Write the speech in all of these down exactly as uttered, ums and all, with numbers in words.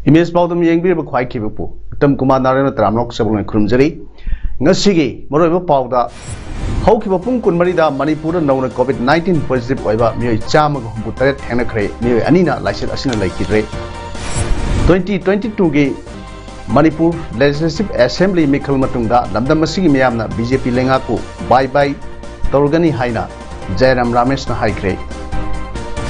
Image ꯄꯥꯎꯗꯝ ꯌꯦꯡꯕꯤꯔꯤꯕ ꯈ꯭ꯋꯥꯏꯈꯤꯕ ꯄꯨ ꯎꯠꯇꯝ ꯀꯨꯃꯥꯔ ꯅꯥꯔꯦꯟꯗ꯭ꯔ ꯇꯔꯥꯝꯅ ꯁꯕꯨꯛꯅ ꯈꯨꯔꯨꯝꯖꯔꯤ꯫ ꯉꯁꯤꯒꯤ ꯃꯔꯨꯑꯣꯏꯕ ꯄꯥꯎꯗ, ꯍꯧꯈꯤꯕ ꯄꯨꯡ ꯀꯨꯟꯃꯔꯤꯗ ꯃꯅꯤꯄꯨꯔꯗ ꯅꯧꯅ COVID nineteen positive ꯑꯣꯏꯕ ꯃꯤꯑꯣꯏ ꯆꯥꯝꯃꯒ ꯍꯨꯝꯐꯨ ꯇꯔꯦꯠ ꯊꯦꯡꯅꯈ꯭ꯔꯦ꯫ ꯃꯤꯑꯣꯏ ꯑꯅꯤꯅ ꯂꯥꯏꯆꯠ ꯑꯁꯤꯅ ꯂꯩꯈꯤꯗ꯭ꯔꯦ꯫ Twenty twenty-two ꯒꯤ ꯃꯅꯤꯄꯨꯔ Legislative Assembly ꯃꯤꯈꯜ ꯃꯇꯨꯡꯗ ꯂꯝꯗꯝ ꯑꯁꯤꯒꯤ ꯃꯤꯌꯥꯝꯅ BJP ꯂꯩꯉꯥꯛꯄꯨ bye bye ꯇꯧꯔꯒꯅꯤ ꯍꯥꯏꯅ ꯖꯌꯔꯥꯝ ꯔꯥꯃꯦꯁꯅ ꯍꯥꯏꯈ꯭ꯔꯦ꯫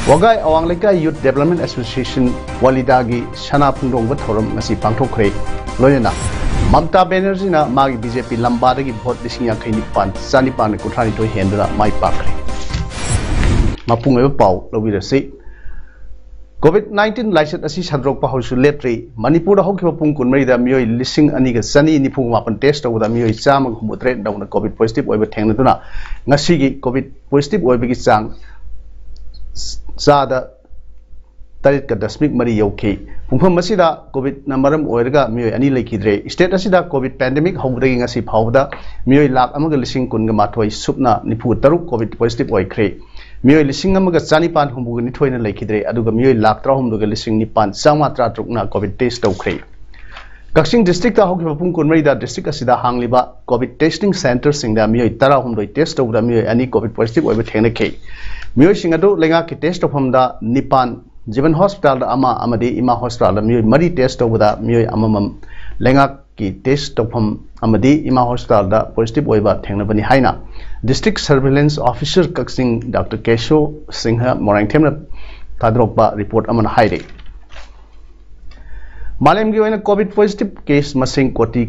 ꯋꯥꯒꯥꯏ ꯑꯋꯥꯡ ꯂꯩꯀꯥꯏ Youth Development Association ꯋꯥꯂꯤꯗꯥꯒꯤ ꯁꯅꯥ ꯐꯣꯡꯗꯣꯛꯄ ꯊꯧꯔꯝ ꯉꯁꯤ ꯄꯥꯡꯊꯣꯛꯈ꯭ꯔꯦ꯫ ꯂꯣꯏꯅꯅ ꯃꯃꯇꯥ ꯕꯦꯅꯔꯖꯤꯅ ꯃꯥꯒꯤ BJP ꯂꯝꯕꯥꯗꯒꯤ ꯚꯣꯠ ꯂꯤꯁꯤꯡ ꯌꯥꯡꯈꯩ ꯅꯤꯄꯥꯟ ꯆꯥꯅꯤꯄꯥꯟ ꯀꯨꯟꯊ꯭ꯔꯥ ꯅꯤꯊꯣꯏ ꯍꯦꯟꯗꯨꯅ ꯃꯥꯏ ꯄꯥꯛꯈ꯭ꯔꯦ꯫ ꯃꯄꯨꯡ ꯑꯣꯏꯕ ꯄꯥꯎ ꯂꯧꯕꯤꯔꯁꯤ꯫ COVID nineteen ꯂꯥꯏꯆꯠ ꯑꯁꯤ ꯁꯟꯗꯣꯔꯛꯄ ꯍꯧꯖꯤꯛꯁꯨ ꯂꯦꯞꯇ꯭ꯔꯤ꯫ ꯃꯅꯤꯄꯨꯔꯗ ꯍꯧꯈꯤꯕ ꯄꯨꯡ ꯀꯨꯟꯃꯔꯤꯗ ꯃꯤꯑꯣꯏ ꯂꯤꯁꯤꯡ ꯑꯅꯤꯒ ꯆꯅꯤ ꯅꯤꯐꯨ ꯃꯥꯄꯟ test ꯇꯧꯕꯗ ꯃꯤꯑꯣꯏ ꯆꯥꯝꯃꯒ ꯍꯨꯝꯐꯨ ꯇꯔꯦꯠ ꯅꯧꯅ COVID positive ꯑꯣꯏꯕ ꯊꯦꯡꯅꯗꯨꯅ ꯉꯁꯤꯒꯤ COVID positive ꯑꯣꯏꯕꯒꯤ ꯆꯥꯡ ꯆꯥꯗ ꯇꯔꯦꯠꯀ ꯗꯁꯃꯤꯛ ꯃꯔꯤ ꯌꯧꯈꯤ꯫ ꯄꯨꯡꯐꯝ ꯑꯁꯤꯗ COVIDꯅ ꯃꯔꯝ ꯑꯣꯏꯔꯒ ꯃꯤꯑꯣꯏ ꯑꯅꯤ ꯂꯩꯈꯤꯗ꯭ꯔꯦ꯫ State ꯑꯁꯤꯗ COVID pandemic ꯍꯧꯕꯗꯒꯤ ꯉꯁꯤ ꯐꯥꯎꯕꯗ ꯃꯤꯑꯣꯏ ꯂꯥꯈ ꯑꯃꯒ ꯂꯤꯁꯤꯡ ꯀꯨꯟꯒ ꯃꯥꯊꯣꯏ ꯁꯨꯞꯅ ꯅꯤꯐꯨ ꯇꯔꯨꯛ COVID positive ꯑꯣꯏꯈ꯭ꯔꯦ꯫ ꯃꯤꯑꯣꯏ ꯂꯤꯁꯤꯡ ꯑꯃꯒ ꯆꯥꯅꯤꯄꯥꯟ ꯍꯨꯝꯐꯨꯒ ꯅꯤꯊꯣꯏꯅ ꯂꯩꯈꯤꯗ꯭ꯔꯦ, ꯑꯗꯨꯒ ꯃꯤꯑꯣꯏ ꯂꯥꯈ ꯇꯔꯥꯍꯨꯝꯗꯣꯏꯒ ꯂꯤꯁꯤꯡ ꯅꯤꯄꯥꯟ ꯆꯥꯝꯃꯉꯥ ꯇꯔꯥꯇꯔꯨꯛꯅ COVID test ꯇꯧꯈ꯭ꯔꯦ꯫ ꯀꯛꯆꯤꯡ districtꯇ ꯍꯧꯈꯤꯕ ꯄꯨꯡ ꯀꯨꯟꯃꯔꯤꯗ district ꯑꯁꯤꯗ ꯍꯥꯡꯂꯤꯕ COVID testing centreꯁꯤꯡꯗ ꯃꯤꯑꯣꯏ ꯇꯔꯥꯍꯨꯝꯗꯣꯏ test ꯇꯧꯕꯗ ꯃꯤꯑꯣꯏ ꯑꯅꯤ COVID positive ꯑꯣꯏꯕ ꯊꯦꯡꯅꯈꯤ꯫ ꯃꯤꯑꯣꯏꯁꯤꯡ ꯑꯗꯨ ꯂꯩꯉꯥꯛꯀꯤ test ꯇꯧꯐꯝꯗ ꯅꯤꯄꯥꯟ, Jeevan Hospitalꯗ ꯑꯃ ꯑꯃꯗꯤ ꯏꯃꯥ Hospitalꯗ ꯃꯤꯑꯣꯏ ꯃꯔꯤ test ꯇꯧꯕꯗ ꯃꯤꯑꯣꯏ ꯑꯃꯃꯝ ꯂꯩꯉꯥꯛꯀꯤ test ꯇꯧꯐꯝ ꯑꯃꯗꯤ ꯏꯃꯥ Hospitalꯗ positive ꯑꯣꯏꯕ ꯊꯦꯡꯅꯕꯅꯤ ꯍꯥꯏꯅ District Surveillance Officer ꯀꯛꯆꯤꯡ ꯗꯥꯛꯇꯔ ꯀꯦꯁꯣ ꯁꯤꯡꯍ ꯃꯣꯏꯔꯥꯡꯊꯦꯝꯅ ꯊꯥꯗꯣꯔꯛꯄ report ꯑꯃꯅ ꯍꯥꯏꯔꯤ꯫ ꯃꯥꯂꯦꯝꯒꯤ ꯑꯣꯏꯅ COVID positive case ꯃꯁꯤꯡ ꯀꯣꯇꯤ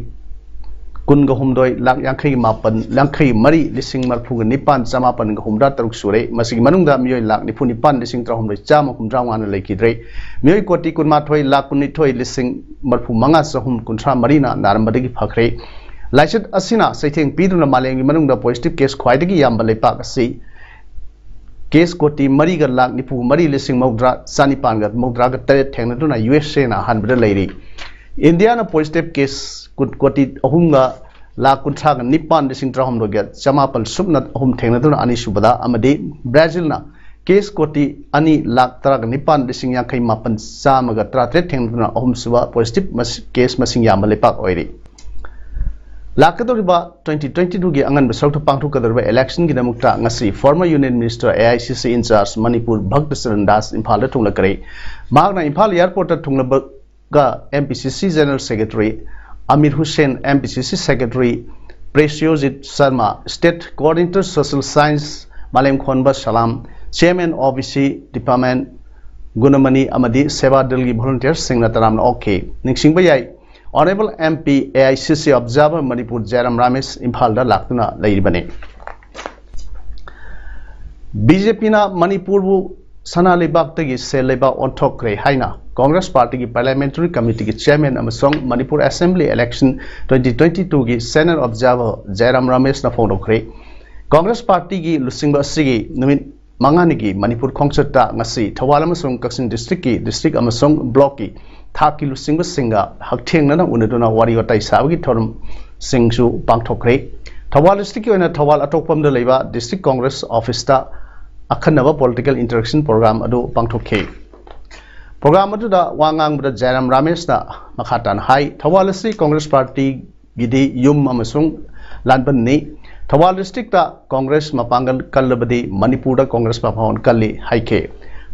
ꯀꯨꯟꯒ ꯍꯨꯝꯗꯣꯏ ꯂꯥꯛ ꯌꯥꯡꯈꯩ ꯃꯥꯄꯟ, ꯌꯥꯡꯈꯩ ꯃꯔꯤ ꯂꯤꯁꯤꯡ ꯃꯔꯤꯐꯨꯒ ꯅꯤꯄꯥꯟ ꯆꯃꯥꯄꯟꯒ ꯍꯨꯝꯗ꯭ꯔꯥ ꯇꯔꯨꯛ ꯁꯨꯔꯦ꯫ ꯃꯁꯤꯒꯤ ꯃꯅꯨꯡꯗ ꯃꯤꯑꯣꯏ ꯂꯥꯛ ꯅꯤꯐꯨ ꯅꯤꯄꯥꯟ ꯂꯤꯁꯤꯡ ꯇꯔꯥꯍꯨꯝꯗꯣꯏ ꯆꯥꯝꯃ ꯍꯨꯝꯗ꯭ꯔꯥ ꯃꯉꯥꯅ ꯂꯩꯈꯤꯗ꯭ꯔꯦ꯫ ꯃꯤꯑꯣꯏ ꯀꯣꯇꯤ ꯀꯨꯟꯃꯥꯊꯣꯏ ꯂꯥꯛ ꯀꯨꯟꯅꯤꯊꯣꯏ ꯂꯤꯁꯤꯡ ꯃꯔꯤꯐꯨ ꯃꯉꯥ ꯆꯍꯨꯝ ꯀꯨꯟꯊ꯭ꯔꯥ ꯃꯔꯤꯅ ꯅꯥꯔꯝꯕꯗꯒꯤ ꯐꯈ꯭ꯔꯦ꯫ ꯂꯥꯏꯆꯠ ꯑꯁꯤꯅ ꯆꯩꯊꯦꯡ ꯄꯤꯗꯨꯅ ꯃꯥꯂꯦꯝꯒꯤ ꯃꯅꯨꯡꯗ positive case ꯈ꯭ꯋꯥꯏꯗꯒꯤ ꯌꯥꯝꯕ ꯂꯩꯄꯥꯛ ꯑꯁꯤ case ꯀꯣꯇꯤ ꯃꯔꯤꯒ ꯂꯥꯛ ꯅꯤꯐꯨ ꯃꯔꯤ ꯂꯤꯁꯤꯡ ꯃꯧꯗ꯭ꯔꯥ ꯆꯥꯅꯤꯄꯥꯟꯒ ꯃꯧꯗ꯭ꯔꯥꯒ ꯇꯔꯦꯠ ꯊꯦꯡꯅꯗꯨꯅ ꯌꯨ ꯑꯦꯁ ꯑꯦꯅ ꯑꯍꯥꯟꯕꯗ ꯂꯩꯔꯤ꯫ ꯏꯟꯗꯤꯌꯥꯅ positive case ꯀꯨꯟ, ꯀꯣꯇꯤ ꯑꯍꯨꯝꯒ ꯂꯥꯛ ꯀꯨꯟꯊ꯭ꯔꯥꯒ ꯅꯤꯄꯥꯟ ꯂꯤꯁꯤꯡ ꯇꯔꯥꯍꯨꯝꯗꯣꯏꯒ ꯆꯃꯥꯄꯜ ꯁꯨꯞꯅ ꯑꯍꯨꯝ ꯊꯦꯡꯅꯗꯨꯅ ꯑꯅꯤꯁꯨꯕꯗ, ꯑꯃꯗꯤ ꯕ꯭ꯔꯥꯖꯤꯜꯅ case ꯀꯣꯇꯤ ꯑꯅꯤ ꯂꯥꯛ ꯇꯔꯥꯒ ꯅꯤꯄꯥꯟ ꯂꯤꯁꯤꯡ ꯌꯥꯡꯈꯩ ꯃꯥꯄꯟ ꯆꯥꯝꯃꯒ ꯇꯔꯥꯇꯔꯦꯠ ꯊꯦꯡꯅꯗꯨꯅ ꯑꯍꯨꯝꯁꯨꯕ positive ꯃꯁꯤ-, case ꯃꯁꯤꯡ ꯌꯥꯝꯕ ꯂꯩꯄꯥꯛ ꯑꯣꯏꯔꯤ꯫ ꯂꯥꯛꯀꯗꯧꯔꯤꯕ twenty twenty-two ꯒꯤ ꯑꯉꯟꯕ ꯁꯔꯨꯛꯇ ꯄꯥꯡꯊꯣꯛꯀꯗꯧꯔꯤꯕ election ꯒꯤꯗꯃꯛꯇ ꯉꯁꯤ former Union Minister, A I C C in charge Manipur Bhakta Charan Das ꯏꯝꯐꯥꯜꯗ ꯊꯨꯡꯂꯈ꯭ꯔꯦ꯫ ꯃꯍꯥꯛꯅ ꯏꯝꯐꯥꯜ airport ꯇ ꯊꯨꯡꯂꯕꯒ M P C C General Secretary Amir Hussain, M P C C Secretary ꯄ꯭ꯔꯦꯁꯤꯌꯣꯖꯤꯠ Sharma, State Coordinator Social Science ꯃꯥꯂꯦꯝꯈꯣꯟꯕ ꯁꯂꯥꯝ, Chairman O B C Department ꯒꯨꯅꯃꯅꯤ ꯑꯃꯗꯤ ꯁꯦꯕꯥ ꯗꯜꯒꯤ volunteer ꯁꯤꯡꯅ ꯇꯔꯥꯝꯅ ꯑꯣꯛꯈꯤ꯫ ꯅꯤꯡꯁꯤꯡꯕ ꯌꯥꯏ, Honourable M P, A I C C observer Manipur ꯖꯌꯔꯥꯝ Ramesh ꯏꯝꯐꯥꯜꯗ ꯂꯥꯛꯇꯨꯅ ꯂꯩꯔꯤꯕꯅꯤ꯫ B J P ꯅ ꯃꯅꯤꯄꯨꯔꯕꯨ ꯁꯅꯥ ꯂꯩꯕꯥꯛꯇꯒꯤ ꯁꯦꯜ ꯂꯩꯕꯥꯛ ꯑꯣꯟꯊꯣꯛꯈ꯭ꯔꯦ ꯍꯥꯏꯅ Congress Party ꯒꯤ Parliamentary Committee ꯒꯤ Chairman ꯑꯃꯁꯨꯡ Manipur Assembly election twenty twenty-two ꯒꯤ senior observer ꯖꯌꯔꯥꯝ ꯔꯥꯃꯦꯁꯅ ꯐꯣꯡꯗꯣꯛꯈ꯭ꯔꯦ꯫ Congress Party ꯒꯤ ꯂꯨꯆꯤꯡꯕ ꯑꯁꯤꯒꯤ ꯅꯨꯃꯤꯠ ꯃꯉꯥꯅꯤꯒꯤ ꯃꯅꯤꯄꯨꯔ ꯈꯣꯡꯆꯠꯇ ꯉꯁꯤ ꯊꯧꯕꯥꯜ ꯑꯃꯁꯨꯡ ꯀꯛꯆꯤꯡ district ꯀꯤ district ꯑꯃꯁꯨꯡ block ꯀꯤ ꯊꯥꯛꯀꯤ ꯂꯨꯆꯤꯡꯕꯁꯤꯡꯒ ꯍꯛꯊꯦꯡꯅꯅ ꯎꯅꯗꯨꯅ ꯋꯥꯔꯤ ꯋꯥꯇꯥꯏ ꯁꯥꯕꯒꯤ ꯊꯧꯔꯝꯁꯤꯡꯁꯨ ꯄꯥꯡꯊꯣꯛꯈ꯭ꯔꯦ꯫ ꯊꯧꯕꯥꯜ district ꯀꯤ ꯑꯣꯏꯅ ꯊꯧꯕꯥꯜ ꯑꯇꯣꯞꯄꯝꯗ ꯂꯩꯕ District Congress office ꯇ ꯑꯈꯟꯅꯕ political interaction program ꯑꯗꯨ ꯄꯥꯡꯊꯣꯛꯈꯤ꯫ Program ꯑꯗꯨꯗ ꯋꯥ ꯉꯥꯡꯕꯗ ꯖꯌꯔꯥꯝ ꯔꯥꯃꯦꯁꯅ ꯃꯈꯥ ꯇꯥꯅ ꯍꯥꯏ, ꯊꯧꯕꯥꯜ ꯑꯁꯤ Congress Party ꯒꯤꯗꯤ ꯌꯨꯝ ꯑꯃꯁꯨꯡ ꯂꯥꯟꯕꯟꯅꯤ꯫ ꯊꯧꯕꯥꯜ district ꯇ Congress ꯃꯄꯥꯡꯒꯜ ꯀꯜꯂꯕꯗꯤ ꯃꯅꯤꯄꯨꯔꯗ Congress ꯃꯄꯥꯡꯒꯜ ꯀꯜꯂꯤ ꯍꯥꯏꯈꯤ꯫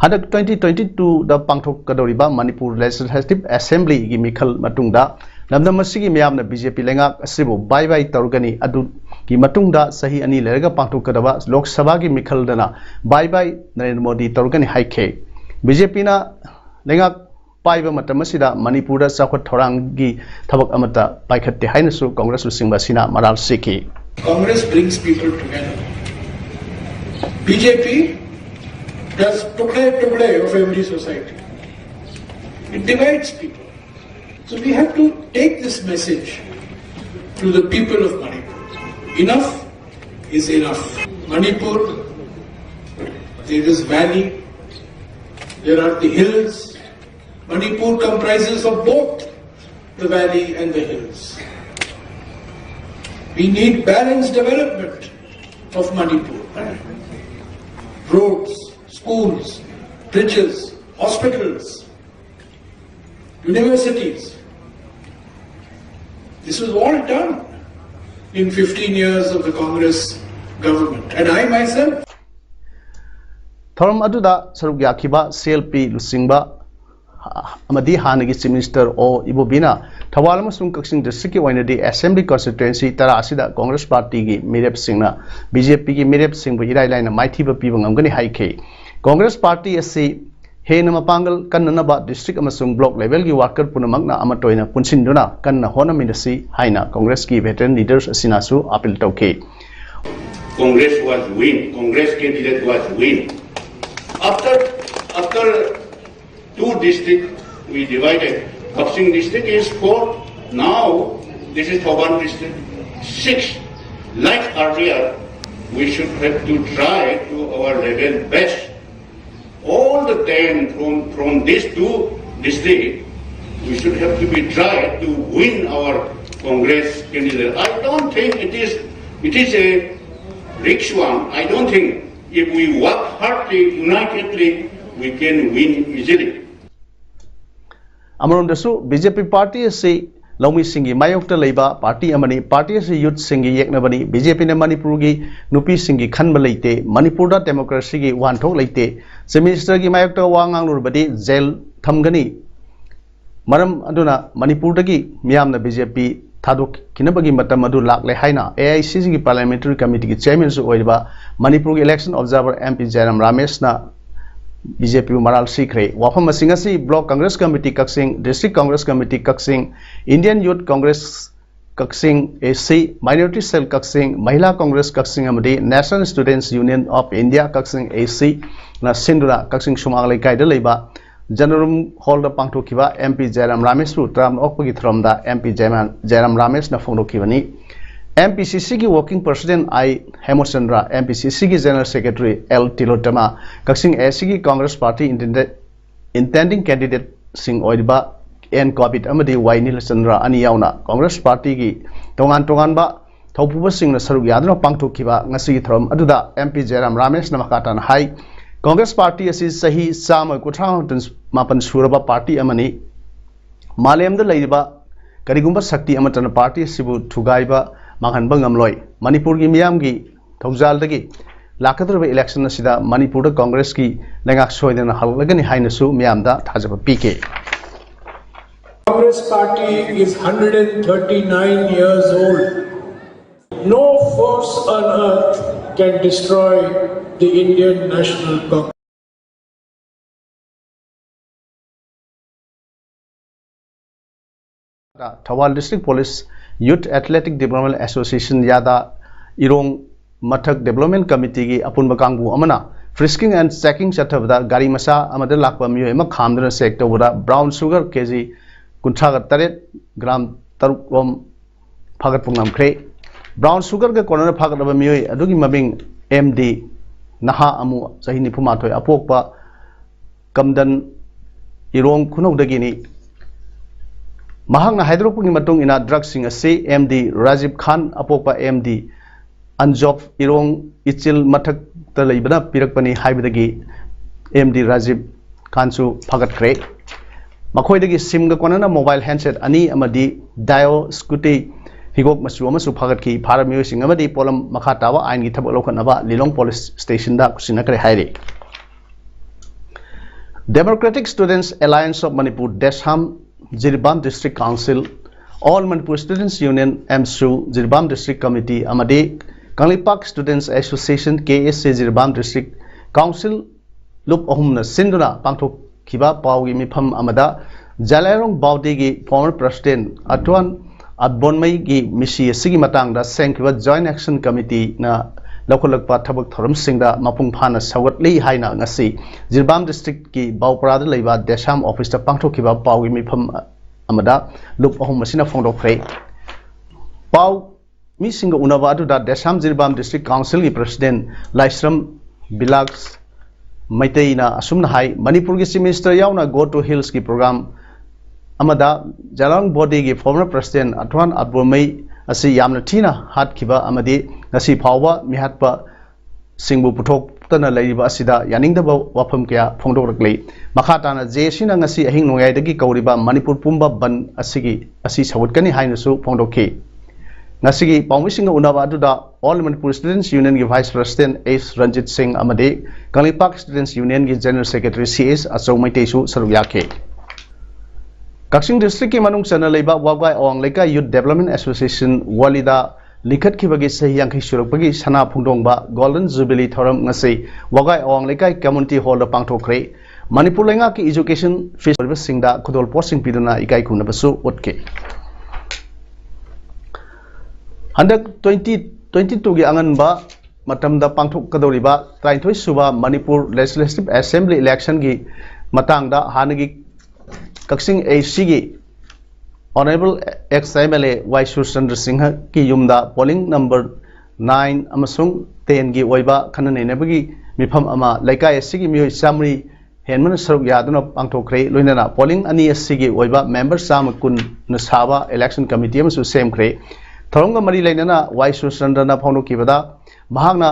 ꯍꯟꯗꯛ twenty twenty-two ꯗ ꯄꯥꯡꯊꯣꯛꯀꯗꯧꯔꯤꯕ ꯃꯅꯤꯄꯨꯔ Legislative Assembly ꯒꯤ ꯃꯤꯈꯜ ꯃꯇꯨꯡꯗ ꯂꯝꯗꯝ ꯑꯁꯤꯒꯤ ꯃꯤꯌꯥꯝꯅ B J P ꯂꯩꯉꯥꯛ ꯑꯁꯤꯕꯨ bye bye ꯇꯧꯔꯒꯅꯤ꯫ ꯑꯗꯨꯒꯤ ꯃꯇꯨꯡꯗ ꯆꯍꯤ ꯑꯅꯤ ꯂꯩꯔꯒ ꯄꯥꯡꯊꯣꯛꯀꯗꯕ ꯂꯣꯛ ꯁꯚꯥꯒꯤ ꯃꯤꯈꯜꯗꯅ bye bye ꯅꯔꯦꯟꯗ꯭ꯔ ꯃꯣꯗꯤ ꯇꯧꯔꯒꯅꯤ ꯍꯥꯏꯈꯤ꯫ B J P ꯅ ꯂꯩꯉꯥꯛ ꯄꯥꯏꯕ ꯃꯇꯝ ꯑꯁꯤꯗ ꯃꯅꯤꯄꯨꯔꯗ ꯆꯥꯎꯈꯠ ꯊꯧꯔꯥꯡꯒꯤ ꯊꯕꯛ ꯑꯃꯠꯇ ꯄꯥꯏꯈꯠꯇꯦ ꯍꯥꯏꯅꯁꯨ ꯀꯣꯡꯒ꯭ꯔꯦꯁ ꯂꯨꯆꯤꯡꯕ ꯑꯁꯤꯅ ꯃꯔꯥꯜ ꯁꯤꯈꯤ꯫ Congress brings people together. B J P does tukde tukde of every society. It divides people. So we have to take this message to the people of Manipur. Enough is enough. Manipur, there is valley, there are the hills. Manipur comprises of both the valley and the hills. We need balanced development of Manipur. Roads, schools, bridges, hospitals, universities. This was all done in fifteen years of the Congress government. And I myself, ꯊꯧꯔꯝ ꯑꯗꯨꯗ ꯁꯔꯨꯛ ꯌꯥꯈꯤꯕ C L P ꯂꯨꯆꯤꯡꯕ ꯑꯃꯗꯤ ꯍꯥꯟꯅꯒꯤ Chief Minister ꯑꯣ ꯏꯕꯣꯕꯤꯅ ꯊꯧꯕꯥꯜ ꯑꯃꯁꯨꯡ ꯀꯛꯆꯤꯡ district ꯀꯤ ꯑꯣꯏꯅꯗꯤ assembly constituency ꯇꯔꯥ ꯑꯁꯤꯗ ꯀꯣꯡꯒ꯭ꯔꯦꯁ party ꯒꯤ ꯃꯤꯔꯦꯞꯁꯤꯡꯅ B J P ꯒꯤ ꯃꯤꯔꯦꯞꯁꯤꯡꯕꯨ ꯏꯔꯥꯏ ꯂꯥꯏꯅ ꯃꯥꯏꯊꯤꯕ ꯄꯤꯕ ꯉꯝꯒꯅꯤ ꯍꯥꯏꯈꯤ꯫ ꯀꯣꯡꯒ꯭ꯔꯦꯁ party ꯑꯁꯤ ꯍꯦꯟꯅ ꯃꯄꯥꯡꯒꯜ ꯀꯟꯅꯅꯕ district ꯑꯃꯁꯨꯡ block level ꯒꯤ worker ꯄꯨꯝꯅꯃꯛꯅ ꯑꯃꯠꯇ ꯑꯣꯏꯅ ꯄꯨꯟꯁꯤꯟꯗꯨꯅ ꯀꯟꯅ ꯍꯣꯠꯅꯃꯤꯟꯅꯁꯤ ꯍꯥꯏꯅ ꯀꯣꯡꯒ꯭ꯔꯦꯁꯀꯤ veteran leaders ꯑꯁꯤꯅꯁꯨ appeal ꯇꯧꯈꯤ꯫ Congress was win. Congress candidate was win. After after two district we divided. Kakching district is four. Now this is Thoubal district six. Like earlier, we should have to try to our level best. All the ten from from these two district, we should have to be try to win our Congress candidate. I don't think it is it is a risk one. I don't think if we work hardly, unitedly, we can win easily. ꯑꯃꯔꯣꯝꯗꯁꯨ B J P party ꯑꯁꯤ ꯂꯧꯃꯤꯁꯤꯡꯒꯤ ꯃꯥꯌꯣꯛꯇ ꯂꯩꯕ party ꯑꯃꯅꯤ꯫ Party ꯑꯁꯤ youth ꯁꯤꯡꯒꯤ ꯌꯦꯛꯅꯕꯅꯤ꯫ B J P ꯅ ꯃꯅꯤꯄꯨꯔꯒꯤ ꯅꯨꯄꯤꯁꯤꯡꯒꯤ ꯈꯟꯕ ꯂꯩꯇꯦ꯫ ꯃꯅꯤꯄꯨꯔꯗ democracy ꯒꯤ ꯋꯥꯍꯟꯊꯣꯛ ꯂꯩꯇꯦ꯫ Chief Minister ꯒꯤ ꯃꯥꯌꯣꯛꯇ ꯋꯥ ꯉꯥꯡꯂꯨꯔꯕꯗꯤ jail ꯊꯝꯒꯅꯤ꯫ ꯃꯔꯝ ꯑꯗꯨꯅ ꯃꯅꯤꯄꯨꯔꯗꯒꯤ ꯃꯤꯌꯥꯝꯅ B J P ꯊꯥꯗꯣꯛꯈꯤꯅꯕꯒꯤ ꯃꯇꯝ ꯑꯗꯨ ꯂꯥꯛꯂꯦ ꯍꯥꯏꯅ A I C C ꯒꯤ parliamentary committee ꯒꯤ chairman ꯁꯨ ꯑꯣꯏꯔꯤꯕ ꯃꯅꯤꯄꯨꯔꯒꯤ election observer M P Jairam ꯔꯥꯃꯦꯁꯅ ꯕꯤ ꯖꯦ ꯄꯤꯕꯨ ꯃꯔꯥꯜ ꯁꯤꯈ꯭ꯔꯦ꯫ ꯋꯥꯐꯝꯁꯤꯡ ꯑꯁꯤ Block Congress Committee Kakching, District Congress Committee Kakching, Indian Youth Congress Kakching A C, Minority Cell Kakching, Mahila Congress ꯀꯛꯆꯤꯡ ꯑꯃꯗꯤ National Students Union of India Kakching A C ꯅ ꯁꯤꯟꯗꯨꯅ ꯀꯛꯆꯤꯡ ꯁꯨꯃꯥꯡ ꯂꯩꯀꯥꯏꯗ ꯂꯩꯕ General Room Hall ꯗ ꯄꯥꯡꯊꯣꯛꯈꯤꯕ M P ꯖꯌꯔꯥꯝ ꯔꯥꯃꯦꯁꯄꯨ ꯇꯔꯥꯝꯅ ꯑꯣꯛꯄꯒꯤ ꯊꯧꯔꯝꯗ M P ꯖꯌꯔꯥꯝ, ꯖꯌꯔꯥꯝ ꯔꯥꯃꯦꯁꯅ ꯐꯣꯡꯗꯣꯛꯈꯤꯕꯅꯤ꯫ M P C C ꯒꯤ Working President I ꯍꯦꯃꯆꯟꯗ꯭ꯔ, M P C C ꯒꯤ General Secretary L ꯇꯤꯂꯣꯇꯃ, Kakching A C ꯒꯤ Congress Party intended Intending candidate ꯁꯤꯡ ꯑꯣꯏꯔꯤꯕ N ꯀꯣꯕꯤꯠ ꯑꯃꯗꯤ Y ꯅꯤꯂꯆꯟꯗ꯭ꯔ ꯑꯅꯤ ꯌꯥꯎꯅ Congress Party ꯒꯤ ꯇꯣꯉꯥꯟ ꯇꯣꯉꯥꯟꯕ ꯊꯧꯄꯨꯕꯁꯤꯡꯅ ꯁꯔꯨꯛ ꯌꯥꯗꯨꯅ ꯄꯥꯡꯊꯣꯛꯈꯤꯕ ꯉꯁꯤꯒꯤ ꯊꯧꯔꯝ ꯑꯗꯨꯗ M P ꯖꯌꯔꯥꯝ ꯔꯥꯃꯦꯁꯅ ꯃꯈꯥ ꯇꯥꯅ ꯍꯥꯏ, Congress Party ꯑꯁꯤ ꯆꯍꯤ ꯆꯥꯝꯃ ꯀꯨꯟꯊ꯭ꯔꯥ ꯃꯥꯄꯟ ꯁꯨꯔꯕ party ꯑꯃꯅꯤ꯫ ꯃꯥꯂꯦꯝꯗ ꯂꯩꯔꯤꯕ ꯀꯔꯤꯒꯨꯝꯕ ꯁꯛꯇꯤ ꯑꯃꯠꯇꯅ party ꯑꯁꯤꯕꯨ ꯊꯨꯒꯥꯏꯕ ꯃꯥꯡꯍꯟꯕ ꯉꯝꯂꯣꯏ꯫ ꯃꯅꯤꯄꯨꯔꯒꯤ ꯃꯤꯌꯥꯝꯒꯤ ꯊꯧꯖꯥꯜꯗꯒꯤ ꯂꯥꯛꯀꯗꯧꯔꯤꯕ election ꯑꯁꯤꯗ ꯃꯅꯤꯄꯨꯔꯗ Congress ꯀꯤ ꯂꯩꯉꯥꯛ ꯁꯣꯏꯗꯅ ꯍꯜꯂꯛꯂꯒꯅꯤ ꯍꯥꯏꯅꯁꯨ ꯃꯤꯌꯥꯝꯗ ꯊꯥꯖꯕ ꯄꯤꯈꯤ꯫ Congress Party is hundred and thirty-nine years old. No force on earth can destroy the Indian National Congress. Thoubal District Police Youth Athletic Development Association ꯌꯥꯗꯥ ꯏꯔꯣꯡ ꯃꯊꯛ Development Committee ꯒꯤ ꯑꯄꯨꯟꯕ ꯀꯥꯡꯕꯨ ꯑꯃꯅ frisking and checking ꯆꯠꯊꯕꯗ ꯒꯥꯔꯤ ꯃꯆꯥ ꯑꯃꯗ ꯂꯥꯛꯄ ꯃꯤꯑꯣꯏ ꯑꯃ ꯈꯥꯝꯗꯨꯅ check ꯇꯧꯕꯗ brown sugar K G ꯀꯨꯟꯊ꯭ꯔꯥꯒ ꯇꯔꯦꯠ, gram ꯇꯔꯨꯛ ꯔꯣꯝ ꯐꯥꯒꯠꯄ ꯉꯝꯈ꯭ꯔꯦ꯫ Brown sugar ꯒ ꯀꯣꯟꯅꯅ ꯐꯥꯒꯠꯂꯕ ꯃꯤꯑꯣꯏ ꯑꯗꯨꯒꯤ ꯃꯃꯤꯡ M D, ꯅꯍꯥ ꯑꯃꯨ, ꯆꯍꯤ ꯅꯤꯐꯨ ꯃꯥꯊꯣꯏ, ꯑꯄꯣꯛꯄ ꯀꯝꯗꯟ ꯏꯔꯣꯡ ꯈꯨꯅꯧꯗꯒꯤꯅꯤ꯫ ꯃꯍꯥꯛꯅ ꯍꯥꯏꯗꯣꯔꯛꯄꯒꯤ ꯃꯇꯨꯡ ꯏꯟꯅ, drug ꯁꯤꯡ ꯑꯁꯤ M D ꯔꯥꯖꯤꯕ ꯈꯥꯟ, ꯑꯄꯣꯛꯄ M D ꯑꯟꯖꯣꯞ ꯏꯔꯣꯡ ꯏꯆꯤꯜ ꯃꯊꯛꯇ ꯂꯩꯕꯅ ꯄꯤꯔꯛꯄꯅꯤ ꯍꯥꯏꯕꯗꯒꯤ M D ꯔꯥꯖꯤꯕ ꯈꯥꯟꯁꯨ ꯐꯥꯒꯠꯈ꯭ꯔꯦ꯫ ꯃꯈꯣꯏꯗꯒꯤ ꯁꯤꯝꯒ ꯀꯣꯟꯅꯅ mobile handset ꯑꯅꯤ ꯑꯃꯗꯤ Dio scooty ꯍꯤꯒꯣꯛ ꯃꯆꯨ ꯑꯃꯁꯨ ꯐꯥꯒꯠꯈꯤ꯫ ꯐꯥꯔꯕ ꯃꯤꯑꯣꯏꯁꯤꯡ ꯑꯃꯗꯤ ꯄꯣꯠꯂꯝ ꯃꯈꯥ ꯇꯥꯕ ꯑꯥꯏꯟꯒꯤ ꯊꯕꯛ ꯂꯧꯈꯠꯅꯕ ꯂꯤꯂꯣꯡ Police Station ꯗ ꯀꯨꯁꯤꯟꯅꯈ꯭ꯔꯦ ꯍꯥꯏꯔꯤ꯫ Democratic Students Alliance of Manipur, DESAM, Jiribam District Council, All Manipur Students Union, AMSU, Jiribam District Committee ꯑꯃꯗꯤ Kangleipak Students Association, K S A, Jiribam District Council ꯂꯨꯞ ꯑꯍꯨꯝꯅ ꯁꯤꯟꯗꯨꯅ ꯄꯥꯡꯊꯣꯛꯈꯤꯕ ꯄꯥꯎꯒꯤ ꯃꯤꯐꯝ ꯑꯃꯗ ꯖꯂꯥꯏꯔꯣꯡ ꯕꯥꯎꯗꯤꯒꯤ former president ꯑꯇ꯭ꯋꯥꯟ ꯑꯠꯕꯣꯟꯃꯩꯒꯤ ꯃꯤꯁꯤ ꯑꯁꯤꯒꯤ ꯃꯇꯥꯡꯗ ꯁꯦꯝꯈꯤꯕ Joint Action Committeeꯅ ꯂꯧꯈꯠꯂꯛꯄ ꯊꯕꯛ ꯊꯧꯔꯝꯁꯤꯡꯗ ꯃꯄꯨꯡ ꯐꯥꯅ ꯁꯧꯒꯠꯂꯤ ꯍꯥꯏꯅ ꯉꯁꯤ ꯖꯤꯔꯤꯕꯥꯝ districtꯀꯤ ꯕꯥꯎꯄꯔꯥꯗ ꯂꯩꯕ ꯗꯦꯁꯥꯝ officeꯇ ꯄꯥꯡꯊꯣꯛꯈꯤꯕ ꯄꯥꯎꯒꯤ ꯃꯤꯐꯝ ꯑꯃꯗ ꯂꯨꯞ ꯑꯍꯨꯝ ꯑꯁꯤꯅ ꯐꯣꯡꯗꯣꯛꯈ꯭ꯔꯦ꯫ ꯄꯥꯎ ꯃꯤꯁꯤꯡꯒ ꯎꯅꯕ ꯑꯗꯨꯗ ꯗꯦꯁꯥꯝ ꯖꯤꯔꯤꯕꯥꯝ district councilꯒꯤ president ꯂꯥꯏꯁ꯭ꯔꯝ ꯕꯤꯂꯥꯁ ꯃꯩꯇꯩꯅ ꯑꯁꯨꯝꯅ ꯍꯥꯏ, ꯃꯅꯤꯄꯨꯔꯒꯤ Chief Minister ꯌꯥꯎꯅ Go to Hillsꯀꯤ program ꯑꯃꯗ ꯖꯂꯥꯏꯔꯣꯡ ꯕꯥꯎꯗꯤꯒꯤ former president ꯑꯇ꯭ꯋꯥꯟ ꯑꯠꯕꯣꯟꯃꯩ ꯑꯁꯤ ꯌꯥꯝꯅ ꯊꯤꯅ ꯍꯥꯠꯈꯤꯕ ꯑꯃꯗꯤ ꯉꯁꯤ ꯐꯥꯎꯕ ꯃꯤꯍꯥꯠꯄꯁꯤꯡꯕꯨ ꯄꯨꯊꯣꯛꯇꯅ ꯂꯩꯔꯤꯕ ꯑꯁꯤꯗ ꯌꯥꯅꯤꯡꯗꯕ ꯋꯥꯐꯝ ꯀꯌꯥ ꯐꯣꯡꯗꯣꯛꯂꯛꯂꯤ꯫ ꯃꯈꯥ ꯇꯥꯅ JACꯅ ꯉꯁꯤ ꯑꯍꯤꯡ ꯅꯣꯡꯌꯥꯏꯗꯒꯤ ꯀꯧꯔꯤꯕ ꯃꯅꯤꯄꯨꯔ ꯄꯨꯝꯕ ꯕꯟꯗ ꯑꯁꯤꯒꯤ, ꯑꯁꯤ ꯁꯧꯒꯠꯀꯅꯤ ꯍꯥꯏꯅꯁꯨ ꯐꯣꯡꯗꯣꯛꯈꯤ꯫ ꯉꯁꯤꯒꯤ ꯄꯥꯎꯃꯤꯁꯤꯡꯒ ꯎꯅꯕ ꯑꯗꯨꯗ All Manipur Students Unionꯒꯤ vice president ꯑꯦꯁ ꯔꯟꯖꯤꯠ ꯁꯤꯡ ꯑꯃꯗꯤ Kangleipak Students Unionꯒꯤ general secretary C S ꯑꯆꯧ ꯃꯩꯇꯩꯁꯨ ꯁꯔꯨꯛ ꯌꯥꯈꯤ꯫ ꯀꯛꯆꯤꯡ districtꯀꯤ ꯃꯅꯨꯡ ꯆꯟꯅ ꯂꯩꯕ ꯋꯥꯕꯒꯥꯏ ꯑꯋꯥꯡ ꯂꯩꯀꯥꯏ Youth Development Association ꯋꯥꯂꯤꯗ ꯂꯤꯡꯈꯠꯈꯤꯕꯒꯤ ꯆꯍꯤ ꯌꯥꯡꯈꯩ ꯁꯨꯔꯛꯄꯒꯤ ꯁꯅꯥ ꯐꯣꯡꯗꯣꯡꯕ Golden Jubilee ꯊꯧꯔꯝ ꯉꯁꯤ ꯋꯥꯕꯒꯥꯏ ꯑꯋꯥꯡ ꯂꯩꯀꯥꯏ community hallꯗ ꯄꯥꯡꯊꯣꯛꯈ꯭ꯔꯦ꯫ ꯃꯅꯤꯄꯨꯔ ꯂꯩꯉꯥꯛꯀꯤ education fees ꯑꯣꯏꯕꯁꯤꯡꯗ ꯈꯨꯗꯣꯜ ꯄꯣꯠꯁꯤꯡ ꯄꯤꯗꯨꯅ ꯏꯀꯥꯏ ꯈꯨꯝꯅꯕꯁꯨ ꯎꯠꯈꯤ꯫ ꯍꯟꯗꯛ twenty twenty twoꯒꯤ ꯑꯉꯟꯕ ꯃꯇꯝꯗ ꯄꯥꯡꯊꯣꯛꯀꯗꯧꯔꯤꯕ ꯇꯔꯥꯅꯤꯊꯣꯏ ꯁꯨꯕ ꯃꯅꯤꯄꯨꯔ Legislative Assembly electionꯒꯤ ꯃꯇꯥꯡꯗ ꯍꯥꯟꯅꯒꯤ ꯀꯛꯆꯤꯡ ACꯒꯤ Honourable ex MLA ꯋꯥꯏ ꯁꯨꯔꯆꯟꯗ꯭ꯔ ꯁꯤꯡꯍꯒꯤ ꯌꯨꯝꯗ polling number nine ꯑꯃꯁꯨꯡ tenꯒꯤ ꯑꯣꯏꯕ ꯈꯟꯅ ꯅꯩꯅꯕꯒꯤ ꯃꯤꯐꯝ ꯑꯃ ꯂꯩꯀꯥꯏ ꯑꯁꯤꯒꯤ ꯃꯤꯑꯣꯏ ꯆꯥꯃꯔꯤ ꯍꯦꯟꯕꯅ ꯁꯔꯨꯛ ꯌꯥꯗꯨꯅ ꯄꯥꯡꯊꯣꯛꯈ꯭ꯔꯦ꯫ ꯂꯣꯏꯅꯅ polling ꯑꯅꯤ ꯑꯁꯤꯒꯤ ꯑꯣꯏꯕ member ꯆꯥꯝꯃ ꯀꯨꯟꯅ ꯁꯥꯕ election committee ꯑꯃꯁꯨ ꯁꯦꯝꯈ꯭ꯔꯦ꯫ ꯊꯧꯔꯝꯒ ꯃꯔꯤ ꯂꯩꯅꯅ ꯋꯥꯏ ꯁꯨꯔꯆꯟꯗ꯭ꯔꯅ ꯐꯣꯡꯗꯣꯛꯈꯤꯕꯗ, ꯃꯍꯥꯛꯅ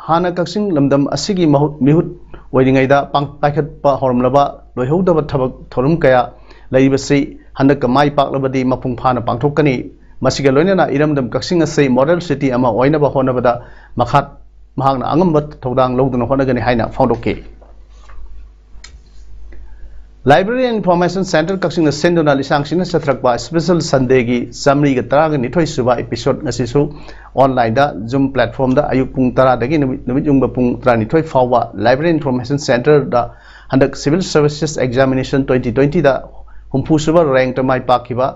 ꯍꯥꯟꯅ ꯀꯛꯆꯤꯡ ꯂꯝꯗꯝ ꯑꯁꯤꯒꯤ ꯃꯍꯨꯠ, ꯃꯤꯍꯨꯠ ꯑꯣꯏꯔꯤꯉꯩꯗ ꯄꯥꯡ-, ꯄꯥꯏꯈꯠꯄ ꯍꯧꯔꯝꯂꯕ ꯂꯣꯏꯍꯧꯗꯕ ꯊꯕꯛ ꯊꯧꯔꯝ ꯀꯌꯥ ꯂꯩꯔꯤꯕꯁꯤ ꯍꯟꯗꯛꯀ ꯃꯥꯏ ꯄꯥꯛꯂꯕꯗꯤ ꯃꯄꯨꯡ ꯐꯥꯅ ꯄꯥꯡꯊꯣꯛꯀꯅꯤ꯫ ꯃꯁꯤꯒ ꯂꯣꯏꯅꯅ ꯏꯔꯝꯗꯝ ꯀꯛꯆꯤꯡ ꯑꯁꯤ model city ꯑꯃ ꯑꯣꯏꯅꯕ ꯍꯣꯠꯅꯕꯗ ꯃꯈꯥ, ꯃꯍꯥꯛꯅ ꯑꯉꯝꯕ ꯊꯧꯗꯥꯡ ꯂꯧꯗꯨꯅ ꯍꯣꯠꯅꯒꯅꯤ ꯍꯥꯏꯅ ꯐꯣꯡꯗꯣꯛꯈꯤ꯫ Library and Information Center ꯀꯛꯆꯤꯡꯅ ꯁꯤꯟꯗꯨꯅ ꯂꯤꯁꯥꯡꯁꯤꯟꯅ ꯆꯠꯊꯔꯛꯄ Special Sundayꯒꯤ ꯆꯥꯃꯔꯤꯒ ꯇꯔꯥꯒ ꯅꯤꯊꯣꯏ ꯁꯨꯕ episode ꯉꯁꯤꯁꯨ online ꯗ ꯖꯨꯝ platform ꯗ ꯑꯌꯨꯛ ꯄꯨꯡ ꯇꯔꯥꯗꯒꯤ ꯅꯨꯃꯤꯠ ꯅꯨꯃꯤꯠ ꯌꯨꯡꯕ ꯄꯨꯡ ꯇꯔꯥꯅꯤꯊꯣꯏ ꯐꯥꯎꯕ Library Information Center ꯗ ꯍꯟꯗꯛ Civil Services Examination twenty twenty ꯗ ꯍꯨꯝꯐꯨ ꯁꯨꯕ rank ꯇ ꯃꯥꯏ ꯄꯥꯛꯈꯤꯕ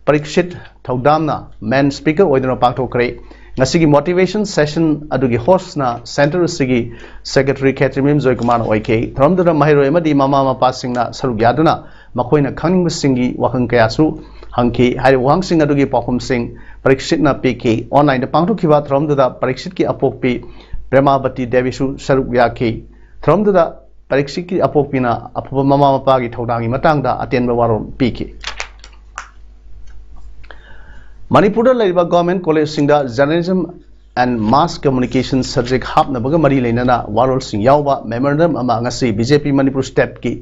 ꯄꯔꯤꯛꯁꯤꯠ ꯊꯧꯗꯥꯝꯅ main speaker ꯑꯣꯏꯗꯨꯅ ꯄꯥꯡꯊꯣꯛꯈ꯭ꯔꯦ꯫ ꯉꯁꯤꯒꯤ motivation session ꯑꯗꯨꯒꯤ host ꯅ center ꯑꯁꯤꯒꯤ secretary ꯈꯦꯇ꯭ꯔꯤꯃꯌꯨꯝ ꯖꯣꯏꯀꯨꯃꯥꯔꯅ ꯑꯣꯏꯈꯤ꯫ ꯊꯧꯔꯝꯗꯨꯗ ꯃꯍꯩꯔꯣꯏ ꯑꯃꯗꯤ ꯃꯃꯥ ꯃꯄꯥꯁꯤꯡꯅ ꯁꯔꯨꯛ ꯌꯥꯗꯨꯅ ꯃꯈꯣꯏꯅ ꯈꯪꯅꯤꯡꯕꯁꯤꯡꯒꯤ ꯋꯥꯍꯪ ꯀꯌꯥꯁꯨ ꯍꯪꯈꯤ꯫ ꯍꯥꯏꯔꯤꯕ ꯋꯥꯍꯪꯁꯤꯡ ꯑꯗꯨꯒꯤ ꯄꯥꯎꯈꯨꯝꯁꯤꯡ ꯄꯔꯤꯛꯁꯤꯠꯅ ꯄꯤꯈꯤ꯫ Online ꯗ ꯄꯥꯡꯊꯣꯛꯈꯤꯕ ꯊꯧꯔꯝꯗꯨꯗ ꯄꯔꯤꯛꯁꯤꯠꯀꯤ ꯑꯄꯣꯛꯄꯤ ꯄ꯭ꯔꯦꯃꯥꯕꯇꯤ ꯗꯦꯕꯤꯁꯨ ꯁꯔꯨꯛ ꯌꯥꯈꯤ꯫ ꯊꯧꯔꯝꯗꯨꯗ ꯄꯔꯤꯛꯁꯤꯠꯀꯤ ꯑꯄꯣꯛꯄꯤꯅ ꯑꯐꯕ ꯃꯃꯥ ꯃꯄꯥꯒꯤ ꯊꯧꯗꯥꯡꯒꯤ ꯃꯇꯥꯡꯗ ꯑꯇꯦꯟꯕ ꯋꯥꯔꯣꯜ ꯄꯤꯈꯤ꯫ ꯃꯅꯤꯄꯨꯔꯗ ꯂꯩꯔꯤꯕ government college ꯁꯤꯡꯗ Journalism and Mass Communication subject ꯍꯥꯞꯅꯕꯒ ꯃꯔꯤ ꯂꯩꯅꯅ ꯋꯥꯔꯣꯜꯁꯤꯡ ꯌꯥꯎꯕ memorandum ꯑꯃ ꯉꯁꯤ B J P Manipur state ꯀꯤ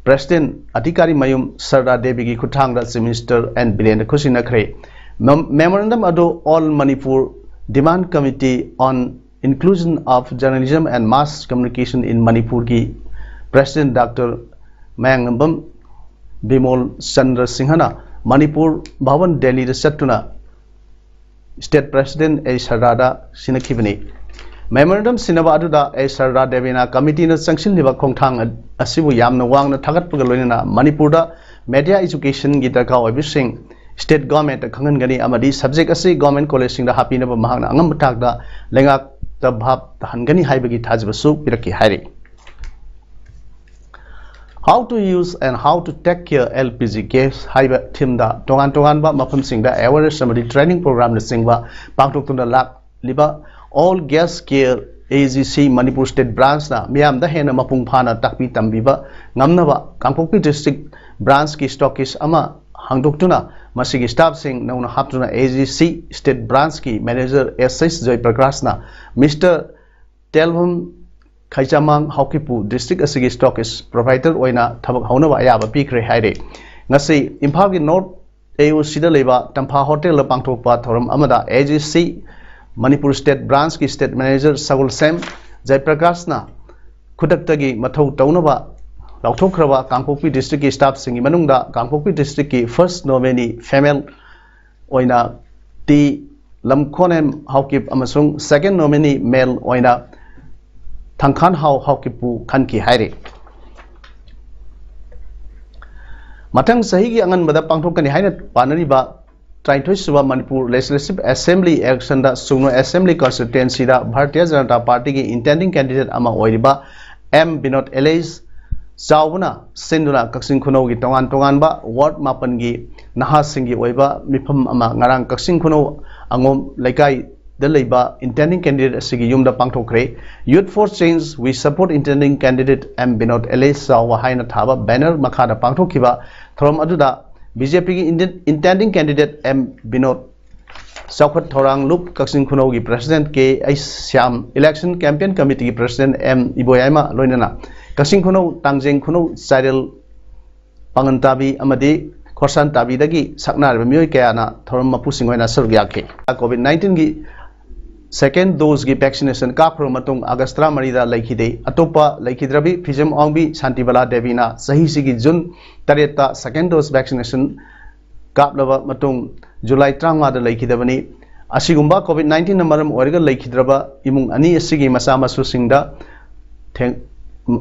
president ꯑꯙꯤꯀꯥꯔꯤ ꯃꯌꯨꯝ ꯁꯔꯗꯥ ꯗꯦꯕꯤꯒꯤ ꯈꯨꯠꯊꯥꯡꯗ Chief Minister N ꯕꯤꯔꯦꯟꯗ ꯈꯨꯠꯁꯤꯟꯅꯈ꯭ꯔꯦ꯫ Mem-, memorandum ꯑꯗꯨ All Manipur Demand Committee on Inclusion of Journalism and Mass Communication in Manipur ꯒꯤ president Doctor ꯃꯌꯥꯡꯂꯝꯕꯝ ꯕꯤꯃꯣꯜ ꯆꯟꯗ꯭ꯔ ꯁꯤꯡꯍꯅ ꯃꯅꯤꯄꯨꯔ ꯚꯕꯟ ꯗꯦꯜꯂꯤꯗ ꯆꯠꯇꯨꯅ state president A ꯁꯔꯗꯥꯗ ꯁꯤꯟꯅꯈꯤꯕꯅꯤ꯫ Memorandum ꯁꯤꯟꯅꯕ ꯑꯗꯨꯗ A ꯁꯔꯗꯥ ꯗꯦꯕꯤꯅ committee ꯅ ꯆꯪꯁꯤꯜꯂꯤꯕ ꯈꯣꯡꯊꯥꯡ ꯑꯁꯤꯕꯨ ꯌꯥꯝꯅ ꯋꯥꯡꯅ ꯊꯥꯒꯠꯄꯒ ꯂꯣꯏꯅꯅ ꯃꯅꯤꯄꯨꯔꯗ media education ꯒꯤ ꯗꯔꯀꯥꯔ ꯑꯣꯏꯕꯁꯤꯡ state government ꯇ ꯈꯪꯍꯟꯒꯅꯤ ꯑꯃꯗꯤ subject ꯑꯁꯤ government college ꯁꯤꯡꯗ ꯍꯥꯞꯄꯤꯅꯕ ꯃꯍꯥꯛꯅ ꯑꯉꯝꯕ ꯊꯥꯛꯇ ꯂꯩꯉꯥꯛꯇ ꯚꯥꯞ ꯇꯥꯍꯟꯒꯅꯤ ꯍꯥꯏꯕꯒꯤ ꯊꯥꯖꯕꯁꯨ ꯄꯤꯔꯛꯈꯤ ꯍꯥꯏꯔꯤ꯫ How to use and how to take care L P G gas ꯍꯥꯏꯕ theme ꯗ ꯇꯣꯉꯥꯟ ꯇꯣꯉꯥꯟꯕ ꯃꯐꯝꯁꯤꯡꯗ awareness ꯑꯃꯗꯤ training program ꯅꯆꯤꯡꯕ ꯄꯥꯡꯊꯣꯛꯇꯨꯅ ꯂꯥꯛꯂꯤꯕ All Gas Care A G C Manipur State Branch ꯅ ꯃꯤꯌꯥꯝꯗ ꯍꯦꯟꯅ ꯃꯄꯨꯡ ꯐꯥꯅ ꯇꯥꯛꯄꯤ ꯇꯝꯕꯤꯕ ꯉꯝꯅꯕ ꯀꯥꯡꯄꯣꯛꯄꯤ district branch ꯀꯤ stockist ꯑꯃ ꯍꯥꯡꯗꯣꯛꯇꯨꯅ ꯃꯁꯤꯒꯤ staff ꯁꯤꯡ ꯅꯧꯅ ꯍꯥꯞꯇꯨꯅ A G C State Branch ꯀꯤ manager S H ꯖꯣꯏꯄ꯭ꯔꯀꯥꯁꯅ Mister ꯇꯦꯜꯕꯝ ꯈꯩꯆꯥꯃꯥꯡ ꯍꯥꯎꯀꯤꯄꯨ district ꯑꯁꯤꯒꯤ stockist provider ꯑꯣꯏꯅ ꯊꯕꯛ ꯍꯧꯅꯕ ꯑꯌꯥꯕ ꯄꯤꯈ꯭ꯔꯦ ꯍꯥꯏꯔꯤ꯫ ꯉꯁꯤ ꯏꯝꯐꯥꯜꯒꯤ North A O C ꯗ ꯂꯩꯕ ꯇꯝꯐꯥ hotel ꯗ ꯄꯥꯡꯊꯣꯛꯄ ꯊꯧꯔꯝ ꯑꯃꯗ A G C Manipur State Branch ꯀꯤ state manager ꯁꯒꯣꯜꯁꯦꯝ ꯖꯌꯄ꯭ꯔꯀꯥꯁꯅ ꯈꯨꯗꯛꯇꯒꯤ ꯃꯊꯧ ꯇꯧꯅꯕ ꯂꯥꯎꯊꯣꯛꯈ꯭ꯔꯕ ꯀꯥꯡꯄꯣꯛꯄꯤ ꯗꯤꯁꯇ꯭ꯔꯤꯛꯀꯤ ꯁ꯭ꯇꯥꯐꯁꯤꯡꯒꯤ ꯃꯅꯨꯡꯗ ꯀꯥꯡꯄꯣꯛꯄꯤ ꯗꯤꯁꯇ꯭ꯔꯤꯛꯀꯤ ꯐꯥꯔꯁ ꯅꯣꯃꯤꯅꯤ ꯐꯤꯃꯦꯜ ꯑꯣꯏꯅ ꯇꯤ ꯂꯝꯈꯣꯟ ꯑꯦꯝ ꯍꯥꯎꯀꯤꯞ ꯑꯃꯁꯨꯡ ꯁꯦꯀꯦꯟ ꯅꯣꯃꯤꯅꯤ ꯃꯦꯜ ꯑꯣꯏꯅ ꯊꯪꯈꯥꯟ ꯍꯥꯎ ꯍꯥꯎꯀꯤꯞꯄꯨ ꯈꯟꯈꯤ ꯍꯥꯏꯔꯤ꯫ ꯃꯊꯪ ꯆꯍꯤꯒꯤ ꯑꯉꯟꯕꯗ ꯄꯥꯡꯊꯣꯛꯀꯅꯤ ꯍꯥꯏꯅ ꯄꯥꯅꯔꯤꯕ ꯇꯔꯥꯅꯤꯊꯣꯏ ꯁꯨꯕ Manipur legislative assembly ꯏꯂꯦꯛꯁꯟꯗ ꯁꯨꯡꯅꯣ assembly ꯀꯟꯁꯇꯤꯇ꯭ꯋꯦꯟꯁꯤꯗ Bharatiya Janata ꯄꯥꯔꯇꯤꯒꯤ ꯏꯟꯇꯦꯟꯗꯤꯡ ꯀꯦꯟꯗꯤꯗꯦꯠ ꯑꯃ ꯑꯣꯏꯔꯤꯕ ꯑꯦꯝ ꯕꯤꯅꯣꯗ ꯑꯦꯂꯦꯁ ꯆꯥꯎꯕꯅ ꯁꯤꯟꯗꯨꯅ ꯀꯛꯆꯤꯡ ꯈꯨꯅꯧꯒꯤ ꯇꯣꯉꯥꯟ ꯇꯣꯉꯥꯟꯕ ꯋꯥꯔꯗ ꯃꯥꯄꯟꯒꯤ ꯅꯍꯥꯁꯤꯡꯒꯤ ꯑꯣꯏꯕ ꯃꯤꯐꯝ ꯑꯃ ꯉꯔꯥꯡ ꯀꯛꯆꯤꯡ ꯈꯨꯅꯧ ꯑꯉꯣꯝ ꯂꯩꯀꯥꯏꯗ ꯂꯩꯕ ꯏꯟꯇꯦꯟꯗꯤꯡ ꯀꯦꯟꯗꯤꯗꯦꯠ ꯑꯁꯤꯒꯤ ꯌꯨꯝꯗ ꯄꯥꯡꯊꯣꯛꯈ꯭ꯔꯦ꯫ Youth for Change, We Support Intending Candidate M Binod L A ꯆꯥꯎꯕ ꯍꯥꯏꯅ ꯊꯥꯕ ꯕꯦꯅꯔ ꯃꯈꯥꯗ ꯄꯥꯡꯊꯣꯛꯈꯤꯕ ꯊꯧꯔꯝ ꯑꯗꯨꯗ ꯕꯤ ꯖꯦ ꯄꯤꯒꯤ ꯏꯟꯇꯦꯟꯗꯤꯡ ꯀꯦꯟꯗꯤꯗꯦꯠ ꯑꯦꯝ ꯕꯤꯅꯣꯗ ꯆꯥꯎꯈꯠ ꯊꯧꯔꯥꯡ ꯂꯨꯞ ꯀꯛꯆꯤꯡ ꯈꯨꯅꯧꯒꯤ president K H Shyam, election campaign ꯀꯃꯤꯇꯤꯒꯤ ꯄ꯭ꯔꯦꯁꯤꯗꯦꯟꯠ ꯑꯦꯝ ꯏꯕꯣꯌꯥꯏꯃ ꯂꯣꯏꯅꯅ ꯀꯛꯆꯤꯡ ꯈꯨꯅꯧ ꯇꯥꯡꯖꯦꯡ ꯈꯨꯅꯧ ꯆꯥꯏꯔꯦꯜ ꯄꯥꯉꯟ ꯇꯥꯕꯤ ꯑꯃꯗꯤ ꯈꯣꯔꯁꯥꯟ ꯇꯥꯕꯤꯗꯒꯤ ꯁꯛꯅꯥꯏꯔꯕ ꯃꯤꯑꯣꯏ ꯀꯌꯥꯅ ꯊꯧꯔꯝ ꯃꯄꯨꯁꯤꯡ ꯑꯣꯏꯅ ꯁꯔꯨꯛ ꯌꯥꯈꯤ꯫ ꯀꯣꯚꯤꯗ ꯅꯥꯏꯟꯇꯤꯟꯒꯤ ꯁꯦꯀꯦꯟ ꯗꯣꯖꯒꯤ ꯚꯦꯛꯁꯤꯅꯦꯁꯟ ꯀꯥꯞꯈ꯭ꯔꯕ ꯃꯇꯨꯡ ꯑꯥꯒꯁ ꯇꯔꯥꯃꯔꯤꯗ ꯂꯩꯈꯤꯗꯦ꯫ ꯑꯇꯣꯞꯄ ꯂꯩꯈꯤꯗ꯭ꯔꯕꯤ ꯐꯤꯖꯦꯝ ꯑꯋꯥꯡꯕꯤ ꯁꯥꯟꯇꯤꯕꯂꯥ ꯗꯦꯕꯤꯅ ꯆꯍꯤꯁꯤꯒꯤ ꯖꯨꯟ ꯇꯔꯦꯠꯇ ꯁꯦꯀꯦꯟ ꯗꯣꯖ ꯚꯦꯛꯁꯤꯅꯦꯁꯟ ꯀꯥꯞꯂꯕ ꯃꯇꯨꯡ ꯖꯨꯂꯥꯏ ꯇꯔꯥꯃꯉꯥꯗ ꯂꯩꯈꯤꯗꯕꯅꯤ꯫ ꯑꯁꯤꯒꯨꯝꯕ ꯀꯣꯚꯤꯗ ꯅꯥꯏꯟꯇꯤꯟꯅ ꯃꯔꯝ ꯑꯣꯏꯔꯒ ꯂꯩꯈꯤꯗ꯭ꯔꯕ ꯏꯃꯨꯡ ꯑꯅꯤ ꯑꯁꯤꯒꯤ ꯃꯆꯥ ꯃꯁꯨꯁꯤꯡꯗ ꯊꯦꯡ-,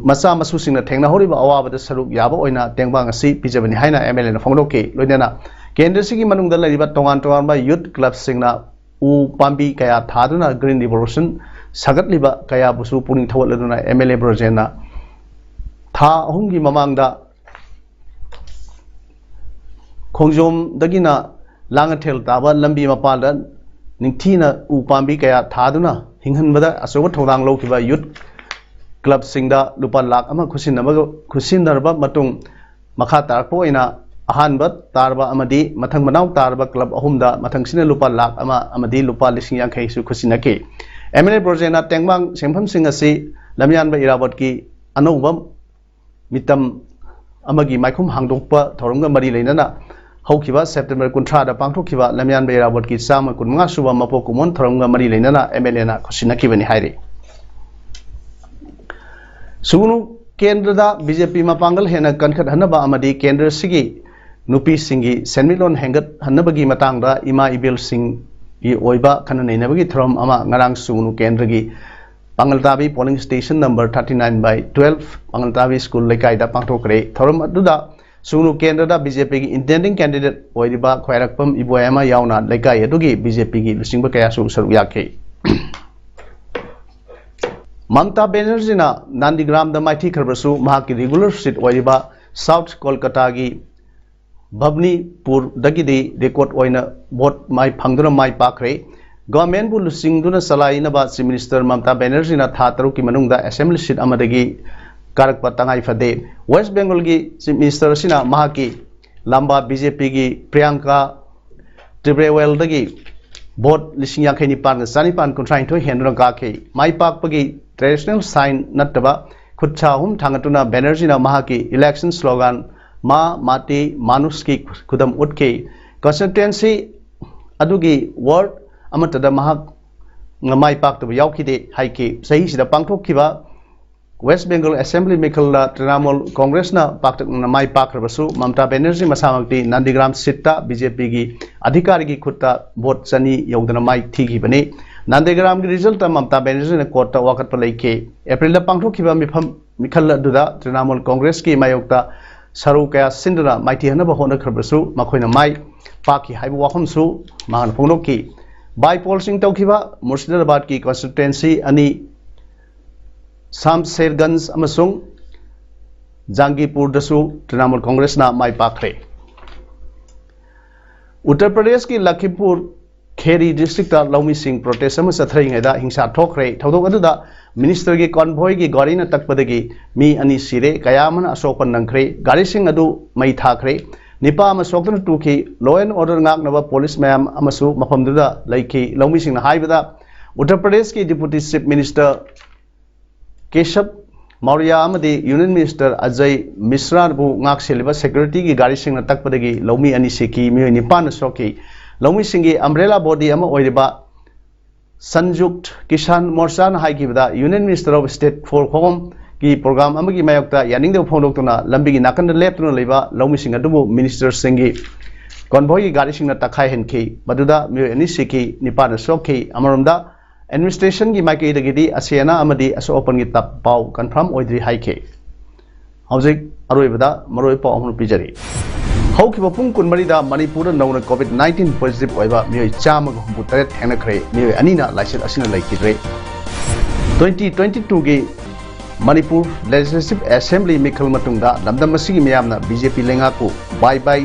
ꯃꯆꯥ ꯃꯁꯨꯁꯤꯡꯅ ꯊꯦꯡꯅꯍꯧꯔꯤꯕ ꯑꯋꯥꯕꯗ ꯁꯔꯨꯛ ꯌꯥꯕ ꯑꯣꯏꯅ ꯇꯦꯡꯕꯥꯡ ꯑꯁꯤ ꯄꯤꯖꯕꯅꯤ ꯍꯥꯏꯅ ꯑꯦꯝ ꯑꯦꯜ ꯑꯦꯅ ꯐꯣꯡꯗꯣꯛꯈꯤ꯫ ꯂꯣꯏꯅꯅ ꯀꯦꯟꯗ꯭ꯔꯁꯤꯒꯤ ꯃꯅꯨꯡꯗ ꯂꯩꯔꯤꯕ ꯇꯣꯉꯥꯟ ꯇꯣꯉꯥꯟꯕ ꯌꯨꯠ ꯀ꯭ꯂꯕꯁꯤꯡꯅ ꯎ ꯄꯥꯝꯕꯤ ꯀꯌꯥ ꯊꯥꯗꯨꯅ ꯒ꯭ꯔꯤꯟ ꯔꯤꯚꯣꯂꯨꯁꯟ ꯁꯥꯒꯠꯂꯤꯕ ꯀꯌꯥꯕꯨꯁꯨ ꯄꯨꯛꯅꯤꯡ ꯊꯧꯒꯠꯂꯗꯨꯅ ꯑꯦꯝ ꯑꯦꯜ ꯑꯦ ꯕ꯭ꯔꯣꯖꯦꯟꯅ ꯊꯥ ꯑꯍꯨꯝꯒꯤ ꯃꯃꯥꯡꯗ ꯈꯣꯡꯖꯣꯝꯗꯒꯤꯅ ꯂꯥꯡꯉꯊꯦꯜ ꯇꯥꯕ ꯂꯝꯕꯤ ꯃꯄꯥꯟꯗ ꯅꯤꯡꯊꯤꯅ ꯎ ꯄꯥꯝꯕꯤ ꯀꯌꯥ ꯊꯥꯗꯨꯅ ꯍꯤꯡꯍꯟꯕꯗ ꯑꯆꯧꯕ ꯊꯧꯗꯥꯡ ꯂꯧꯈꯤꯕ ꯌꯨꯠ ꯀ꯭ꯂꯕꯁꯤꯡꯗ ꯂꯨꯄꯥ ꯂꯥꯈ ꯑꯃ ꯈꯨꯠꯁꯤꯟꯅꯕꯒ, ꯈꯨꯠꯁꯤꯟꯅꯔꯕ ꯃꯇꯨꯡ, ꯃꯈꯥ ꯇꯥꯔꯛꯄ ꯑꯣꯏꯅ ꯑꯍꯥꯟꯕ ꯇꯥꯔꯕ ꯑꯃꯗꯤ ꯃꯊꯪ ꯃꯅꯥꯎ ꯇꯥꯔꯕ ꯀ꯭ꯂꯕ ꯑꯍꯨꯝꯗ ꯃꯊꯪꯁꯤꯅ ꯂꯨꯄꯥ ꯂꯥꯈ ꯑꯃ ꯑꯃꯗꯤ ꯂꯨꯄꯥ ꯂꯤꯁꯤꯡ ꯌꯥꯡꯈꯩꯁꯨ ꯈꯨꯠꯁꯤꯟꯅꯈꯤ꯫ ꯑꯦꯝ ꯑꯦꯜ ꯑꯦ ꯕ꯭ꯔꯣꯖꯦꯟꯅ ꯇꯦꯡꯕꯥꯡ ꯁꯦꯟꯐꯝꯁꯤꯡ ꯑꯁꯤ ꯂꯝꯌꯥꯟꯕ ꯏꯔꯥꯕꯣꯠꯀꯤ ꯑꯅꯧꯕ ꯃꯤꯇꯝ ꯑꯃꯒꯤ ꯃꯥꯏꯈꯨꯝ ꯍꯥꯡꯗꯣꯛꯄ ꯊꯧꯔꯝꯒ ꯃꯔꯤ ꯂꯩꯅꯅ ꯍꯧꯈꯤꯕ ꯁꯦꯞꯇꯦꯝꯕꯔ ꯀꯨꯟꯊ꯭ꯔꯥꯗ ꯄꯥꯡꯊꯣꯛꯈꯤꯕ ꯂꯝꯌꯥꯟꯕ ꯏꯔꯥꯕꯣꯠꯀꯤ ꯆꯥꯝꯃ ꯀꯨꯟꯃꯉꯥ ꯁꯨꯕ ꯃꯄꯣꯛ ꯀꯨꯝꯑꯣꯟ ꯊꯧꯔꯝꯒ ꯃꯔꯤ ꯂꯩꯅꯅ ꯑꯦꯝ ꯑꯦꯜ ꯑꯦꯅ ꯈꯨꯠꯁꯤꯟꯅꯈꯤꯕꯅꯤ ꯍꯥꯏꯔꯤ꯫ ꯁꯨꯒꯅꯨ ꯀꯦꯟꯗ꯭ꯔꯗ ꯕꯤ ꯖꯦ ꯄꯤ ꯃꯄꯥꯡꯒꯜ ꯍꯦꯟꯅ ꯀꯟꯈꯠꯍꯟꯅꯕ ꯑꯃꯗꯤ ꯀꯦꯟꯗ꯭ꯔꯁꯤꯒꯤ ꯅꯨꯄꯤꯁꯤꯡꯒꯤ ꯁꯦꯟꯃꯤꯠꯂꯣꯟ ꯍꯦꯟꯒꯠꯍꯟꯅꯕꯒꯤ ꯃꯇꯥꯡꯗ ꯏꯃꯥ ꯏꯕꯦꯜꯁꯤꯡꯒꯤ ꯑꯣꯏꯕ ꯈꯟꯅ ꯅꯩꯅꯕꯒꯤ ꯊꯧꯔꯝ ꯑꯃ ꯉꯔꯥꯡ ꯁꯨꯒꯅꯨ ꯀꯦꯟꯗ꯭ꯔꯒꯤ ꯄꯥꯡꯒꯜꯇꯥꯕꯤ polling station number thirty nine by twelve ꯄꯥꯡꯒꯜꯇꯥꯕꯤ ꯁ꯭ꯀꯨꯜ ꯂꯩꯀꯥꯏꯗ ꯄꯥꯡꯊꯣꯛꯈ꯭ꯔꯦ꯫ ꯊꯧꯔꯝ ꯑꯗꯨꯗ ꯁꯨꯒꯅꯨ ꯀꯦꯟꯗ꯭ꯔꯗ ꯕꯤ ꯖꯦ ꯄꯤꯒꯤ intending candidate ꯑꯣꯏꯔꯤꯕ ꯈ꯭ꯋꯥꯏꯔꯥꯛꯄꯝ ꯏꯕꯣꯌꯥꯏꯃ ꯌꯥꯎꯅ ꯂꯩꯀꯥꯏ ꯑꯗꯨꯒꯤ ꯕꯤ ꯖꯦ ꯄꯤꯒꯤ ꯂꯨꯆꯤꯡꯕ ꯀꯌꯥꯁꯨ ꯁꯔꯨꯛ ꯌꯥꯈꯤ꯫ ꯃꯝꯇꯥ ꯕꯦꯅꯔꯖꯤꯅ ꯅꯥꯟꯗꯤꯒ꯭ꯔꯥꯝꯗ ꯃꯥꯏꯊꯤꯈ꯭ꯔꯕꯁꯨ, ꯃꯍꯥꯛꯀꯤ regular seat ꯑꯣꯏꯔꯤꯕ ꯁꯥꯎꯊ ꯀꯣꯜꯀꯇꯥꯒꯤ ꯚꯕꯅꯤꯄꯨꯔꯗꯒꯤꯗꯤ record ꯑꯣꯏꯅ vote ꯃꯥꯏ ꯐꯪꯗꯨꯅ ꯃꯥꯏ ꯄꯥꯛꯈ꯭ꯔꯦ꯫ Governmentꯕꯨ ꯂꯨꯆꯤꯡꯗꯨꯅ ꯆꯂꯥꯏꯅꯕ Chief Minister ꯃꯝꯇꯥ ꯕꯦꯅꯔꯖꯤꯅ ꯊꯥ ꯇꯔꯨꯛꯀꯤ ꯃꯅꯨꯡꯗ assembly seat ꯑꯃꯗꯒꯤ ꯀꯥꯔꯛꯄ ꯇꯉꯥꯏ ꯐꯗꯦ꯫ West Bengalꯒꯤ Chief Minister ꯑꯁꯤꯅ ꯃꯍꯥꯛꯀꯤ ꯂꯝꯕꯥ ꯕꯤ ꯖꯦ ꯄꯤꯒꯤ ꯄ꯭ꯔꯤꯌꯥꯡꯀꯥ ꯇꯤꯕ꯭ꯔꯦꯋꯦꯜꯗꯒꯤ vote ꯂꯤꯁꯤꯡ ꯌꯥꯡꯈꯩ ꯅꯤꯄꯥꯟꯒ ꯆꯥꯅꯤꯄꯥꯟ ꯀꯨꯟꯊ꯭ꯔꯥ ꯅꯤꯊꯣꯏ ꯍꯦꯟꯗꯨꯅ ꯀꯥꯈꯤ꯫ ꯃꯥꯏ ꯄꯥꯛꯄꯒꯤ traditional sign ꯅꯠꯇꯕ ꯈꯨꯠ ꯁꯥ ꯑꯍꯨꯝ ꯊꯥꯡꯒꯠꯇꯨꯅ ꯕꯦꯅꯔꯖꯤꯅ ꯃꯍꯥꯛꯀꯤ election slogan ꯃꯥ ꯃꯥꯇꯤ ꯃꯥꯅꯨꯁꯀꯤ ꯈꯨꯗꯝ ꯎꯠꯈꯤ꯫ Constituency ꯑꯗꯨꯒꯤ ward ꯑꯃꯠꯇꯗ ꯃꯍꯥꯛ ꯃꯥꯏ ꯄꯥꯛꯇꯕ ꯌꯥꯎꯈꯤꯗꯦ ꯍꯥꯏꯈꯤ꯫ ꯆꯍꯤꯁꯤꯗ ꯄꯥꯡꯊꯣꯛꯈꯤꯕ West Bengal Assembly ꯃꯤꯈꯜꯗ ꯇ꯭ꯔꯤꯅꯥꯃꯨꯜ ꯀꯣꯡꯒ꯭ꯔꯦꯁꯅ ꯄꯥꯛꯇꯛꯅꯅ ꯃꯥꯏ ꯄꯥꯛꯈ꯭ꯔꯕꯁꯨ, ꯃꯝꯇꯥ ꯕꯦꯅꯔꯖꯤ ꯃꯁꯥꯃꯛꯇꯤ ꯅꯥꯟꯗꯤꯒ꯭ꯔꯥꯝ seatꯇ ꯕꯤ ꯖꯦ ꯄꯤꯒꯤ ꯑꯙꯤꯀꯥꯔꯤꯒꯤ ꯈꯨꯠꯇ vote ꯆꯅꯤ ꯌꯧꯗꯅ ꯃꯥꯏ ꯊꯤꯈꯤꯕꯅꯤ꯫ ꯅꯥꯟꯗꯤꯒ꯭ꯔꯥꯝꯒꯤ resultꯇ ꯃꯝꯇꯥ ꯕꯦꯅꯔꯖꯤꯅ courtꯇ ꯋꯥꯀꯠꯄ ꯂꯩꯈꯤ꯫ Aprilꯗ ꯄꯥꯡꯊꯣꯛꯈꯤꯕ ꯃꯤꯐꯝ ꯃꯤꯈꯜ ꯑꯗꯨꯗ ꯇ꯭ꯔꯤꯅꯥꯃꯨꯜ ꯀꯣꯡꯒ꯭ꯔꯦꯁꯀꯤ ꯃꯥꯌꯣꯛꯇ ꯁꯔꯨ ꯀꯌꯥ ꯁꯤꯟꯗꯨꯅ ꯃꯥꯏꯊꯤꯍꯟꯅꯕ ꯍꯣꯠꯅꯈ꯭ꯔꯕꯁꯨ, ꯃꯈꯣꯏꯅ ꯃꯥꯏ ꯄꯥꯛꯈꯤ ꯍꯥꯏꯕ ꯋꯥꯐꯝꯁꯨ ꯃꯍꯥꯛꯅ ꯐꯣꯡꯗꯣꯛꯈꯤ꯫ By pollꯁꯤꯡ ꯇꯧꯈꯤꯕ ꯃꯨꯔꯁꯤꯗꯥꯕꯥꯗꯀꯤ constituency ꯑꯅꯤ ꯁꯥꯝꯁꯦꯔꯒꯟꯖ ꯑꯃꯁꯨꯡ ꯖꯥꯡꯒꯤꯄꯨꯔꯗꯁꯨ ꯇ꯭ꯔꯤꯅꯥꯃꯨꯜ ꯀꯣꯡꯒ꯭ꯔꯦꯁꯅ ꯃꯥꯏ ꯄꯥꯛꯈ꯭ꯔꯦ꯫ ꯎꯠꯇꯔ ꯄ꯭ꯔꯗꯦꯁꯀꯤ ꯂꯈꯤꯝꯄꯨꯔ ꯈꯦꯔꯤ districtꯇ ꯂꯧꯃꯤꯁꯤꯡ protest ꯑꯃ ꯆꯠꯊꯔꯤꯉꯩꯗ ꯍꯤꯡꯁꯥ ꯊꯣꯛꯈ꯭ꯔꯦ꯫ ꯊꯧꯗꯣꯛ ꯑꯗꯨꯗ ministerꯒꯤ convoyꯒꯤ ꯒꯥꯔꯤꯅ ꯇꯛꯄꯗꯒꯤ ꯃꯤ ꯑꯅꯤ ꯁꯤꯔꯦ, ꯀꯌꯥ ꯑꯃꯅ ꯑꯁꯣꯛꯄ ꯅꯪꯈ꯭ꯔꯦ꯫ ꯒꯥꯔꯤꯁꯤꯡ ꯑꯗꯨ ꯃꯩ ꯊꯥꯈ꯭ꯔꯦ꯫ ꯅꯤꯄꯥ ꯑꯃ ꯁꯣꯛꯇꯨꯅ ꯇꯨꯈꯤ꯫ Law and order ꯉꯥꯛꯅꯕ police ꯃꯌꯥꯝ ꯑꯃꯁꯨ ꯃꯐꯝꯗꯨꯗ ꯂꯩꯈꯤ꯫ ꯂꯧꯃꯤꯁꯤꯡꯅ ꯍꯥꯏꯕꯗ, ꯎꯠꯇꯔ ꯄ꯭ꯔꯗꯦꯁꯀꯤ Deputy Chief Minister ꯀꯦꯁꯕ ꯃꯧꯔꯤꯌꯥ ꯑꯃꯗꯤ Union Minister ꯑꯖꯌ ꯃꯤꯁ꯭ꯔꯥꯕꯨ ꯉꯥꯛꯁꯦꯜꯂꯤꯕ securityꯒꯤ ꯒꯥꯔꯤꯁꯤꯡꯅ ꯇꯛꯄꯗꯒꯤ ꯂꯧꯃꯤ ꯑꯅꯤ ꯁꯤꯈꯤ, ꯃꯤꯑꯣꯏ ꯅꯤꯄꯥꯟꯅ ꯁꯣꯛꯈꯤ꯫ ꯂꯧꯃꯤꯁꯤꯡꯒꯤ umbrella body ꯑꯃ ꯑꯣꯏꯔꯤꯕ ꯁꯟꯌꯨꯛ ꯀꯤꯁꯥꯟ ꯃꯣꯔꯆꯥꯅ ꯍꯥꯏꯈꯤꯕꯗ, Union Minister of State for Home ꯀꯤ ꯄ꯭ꯔꯣꯒ꯭ꯔꯥꯝ ꯑꯃꯒꯤ ꯃꯥꯌꯣꯛꯇ ꯌꯥꯅꯤꯡꯗꯕ ꯐꯣꯡꯗꯣꯛꯇꯨꯅ ꯂꯝꯕꯤꯒꯤ ꯅꯥꯀꯟꯗ ꯂꯦꯞꯇꯨꯅ ꯂꯩꯕ ꯂꯧꯃꯤꯁꯤꯡ ꯑꯗꯨꯕꯨ ꯃꯤꯅꯤꯁꯇꯔꯁꯤꯡꯒꯤ ꯀꯣꯟꯚꯣꯏꯒꯤ ꯒꯥꯔꯤꯁꯤꯡꯅ ꯇꯛꯈꯥꯏꯍꯟꯈꯤ꯫ ꯃꯗꯨꯗ ꯃꯤꯑꯣꯏ ꯑꯅꯤ ꯁꯤꯈꯤ, ꯅꯤꯄꯥꯟꯅ ꯁꯣꯛꯈꯤ꯫ ꯑꯃꯔꯣꯝꯗ, ꯑꯦꯗꯃꯤꯅꯤꯁꯇ꯭ꯔꯦꯁꯟꯒꯤ ꯃꯥꯏꯀꯩꯗꯒꯤꯗꯤ ꯑꯁꯤ ꯑꯅꯥ ꯑꯃꯗꯤ ꯑꯁꯣꯛ ꯑꯄꯟꯒꯤ ꯇꯞ-, ꯄꯥꯎ ꯀꯟꯐꯥꯔꯝ ꯑꯣꯏꯗ꯭ꯔꯤ ꯍꯥꯏꯈꯤ꯫ ꯍꯧꯖꯤꯛ ꯑꯔꯣꯏꯕꯗ ꯃꯔꯨꯑꯣꯏꯕ ꯄꯥꯎ ꯑꯃ ꯄꯤꯖꯔꯤ꯫ ꯍꯧꯈꯤꯕ ꯄꯨꯡ ꯀꯨꯟꯃꯔꯤꯗ ꯃꯅꯤꯄꯨꯔꯗ ꯅꯧꯅ ꯀꯣꯚꯤꯗ ꯅꯥꯏꯟꯇꯤꯟ ꯄꯣꯖꯤꯇꯤꯚ ꯑꯣꯏꯕ ꯃꯤꯑꯣꯏ ꯆꯥꯝꯃꯒ ꯍꯨꯝꯐꯨꯇꯔꯦꯠ ꯊꯦꯡꯅꯈ꯭ꯔꯦ꯫ ꯃꯤꯑꯣꯏ ꯑꯅꯤꯅ ꯂꯥꯏꯆꯠ ꯑꯁꯤꯅ ꯂꯩꯈꯤꯗ꯭ꯔꯦ꯫ ꯇ꯭ꯋꯦꯟꯇꯤ ꯇ꯭ꯋꯦꯟꯇꯤ ꯇꯨꯒꯤ ꯃꯅꯤꯄꯨꯔ ꯂꯦꯖꯤꯁꯂꯦꯇꯤꯚ ꯑꯦꯁꯦꯝꯕ꯭ꯂꯤ ꯃꯤꯈꯜ ꯃꯇꯨꯡꯗ ꯂꯝꯗꯝ ꯑꯁꯤꯒꯤ ꯃꯤꯌꯥꯝꯅ ꯕꯤ ꯖꯦ ꯄꯤ ꯂꯩꯉꯥꯛꯄꯨ ꯕꯥꯏ ꯕꯥꯏ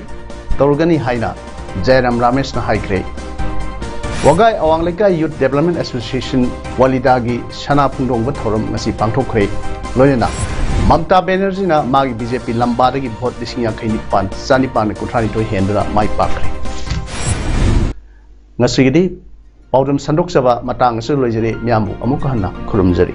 ꯇꯧꯔꯒꯅꯤ ꯍꯥꯏꯅ ꯖꯌꯔꯥꯝ ꯔꯥꯃꯦꯁꯅ ꯍꯥꯏꯈ꯭ꯔꯦ꯫ ꯋꯥꯒꯥꯏ ꯑꯋꯥꯡ ꯂꯩꯀꯥꯏ ꯌꯨꯠ ꯗꯦꯕꯂꯞꯃꯦꯟ ꯑꯦꯁꯣꯁꯤꯌꯦꯁꯟ, ꯋꯥꯂꯤꯗꯥꯒꯤ ꯁꯅꯥ ꯐꯣꯡꯗꯣꯛꯄ ꯊꯧꯔꯝ ꯉꯁꯤ ꯄꯥꯡꯊꯣꯛꯈ꯭ꯔꯦ꯫ ꯂꯣꯏꯅꯅ ꯃꯃꯇꯥ ꯕꯦꯅꯔꯖꯤꯅ ꯃꯥꯒꯤ ꯕꯤ ꯖꯦ ꯄꯤ ꯂꯝꯕꯥꯗꯒꯤ ꯚꯣꯠ ꯂꯤꯁꯤꯡ ꯌꯥꯡꯈꯩ ꯅꯤꯄꯥꯟ ꯆꯅꯤꯄꯥꯟ ꯀꯨꯟꯊ꯭ꯔꯥ ꯅꯤꯊꯣꯏ ꯍꯦꯟꯗꯨꯅ ꯃꯥꯏ ꯄꯥꯛꯈ꯭ꯔꯦ꯫ ꯉꯁꯤꯒꯤꯗꯤ ꯄꯥꯎꯗꯝ ꯁꯟꯗꯣꯛꯆꯕ ꯃꯇꯥꯡ ꯑꯁꯤꯗ ꯂꯣꯏꯖꯔꯦ꯫ ꯃꯤꯌꯥꯝꯕꯨ ꯑꯃꯨꯛ ꯍꯟꯅ ꯈꯨꯔꯨꯝꯖꯔꯤ꯫